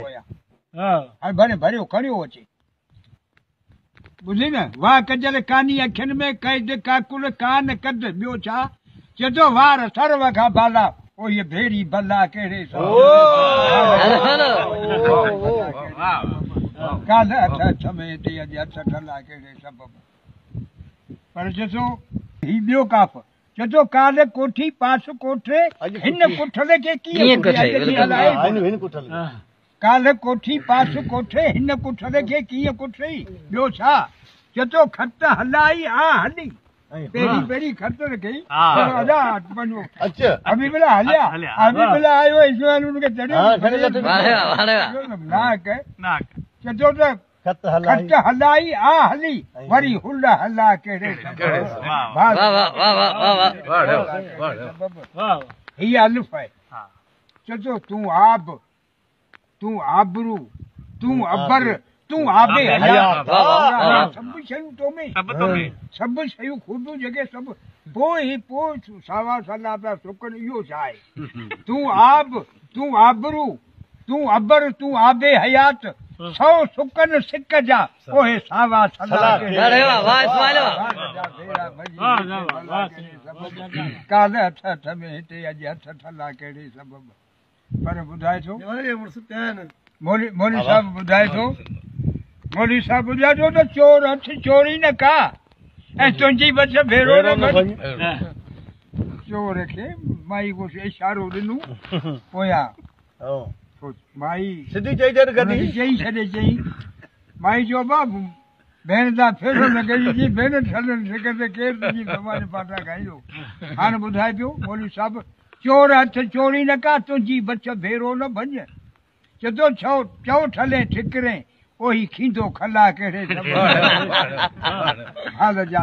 हाणे भरे भरियो खणियो अचे ॿुधी न वाह कजल कानी अखियुनि में कैद काकुल कान कद ॿियो छा चए थो वार सरव खां बाला ओ हीअ भेड़ी भला कहिड़े काल्ह हथ हथ में हिते अॼु हथ ठला कहिड़े सबब। पर चए थो ही ॿियो काफ चए थो काल्ह कोठी पास कोठे हिन कुठल खे कीअं काल्ह कोठी पास कोठे हिन कुठल खे कीअं कुठई ॿियो छा चए थो खत हलाई आ हली पहिरीं पहिरीं खत रखई अभी बिला हलिया अभी बिला आयो इस्माइल उनखे चढ़ियो चए थो त खत हलाई आ हली वरी हुल हला कहिड़े हीअ अलिफ आहे। चए थो तूं आब तूं आबरू तूं अबर तूं आबे हयात सभु शयूं तो में सभु शयूं ख़ूबियूं जेके सभु पोइ ई पोइ सावा सला पिया सुकनि इहो छा आहे। तूं आब तूं आबरू तूं अबर तूं आबे हयात सौ सुकन सिक जा पोइ सावा सला काल्ह हथ हथ में हिते अॼु हथ ठला कहिड़े सबब। पर ॿुधाए थो मौलवी साहिबु ॿुधाए थो मौलवी साहिबु ॿुधाए थो त चोर हथ चोरी न का ऐं तुंहिंजी बच भेरो न। चोर खे माई कुझु इशारो ॾिनो पोयां माई सिधी चई छॾ कॾहिं चई छॾे चई माई चयो बा भेण तां फेरो न कई जी भेण ठलनि सिक ते केरु तुंहिंजी समाज पाटा खाईंदो। हाणे ॿुधाए पियो मौलवी साहिबु चोर हथ चोरी न का तुंहिंजी बच भेरो न भञ। चए थो चओ ठले ठिकरे ओही खींदो खला कहिड़े हाल जा।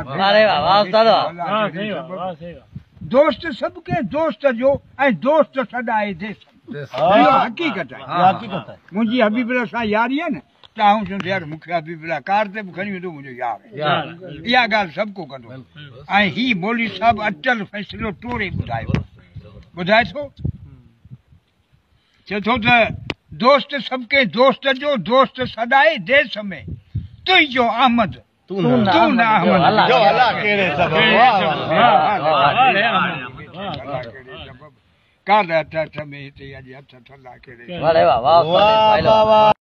दोस्त सभु कंहिं दोस्त जो ऐं दोस्त सॾाए देस। इहो हक़ीक़त आहे। मुंहिंजी हबीबुल्ला सां यारी आहे न त आउं चवंदुसि यार मूंखे हबीबुल्ला कार ते बि खणी वेंदो मुंहिंजो यार। इहा ॻाल्हि सभु को कंदो। ऐं हीउ मौलवी साहिबु अटल फ़ैसिलो टोड़े ॿुधायो ॿुधाए थो चए थो त दोस्त सभु कंहिं दोस्त जो दोस्त सॾाए देस में तुंहिंजो आमद तूं न आमद। काल्ह हथ हथ में हिते अॼु हथ ठला कहिड़े।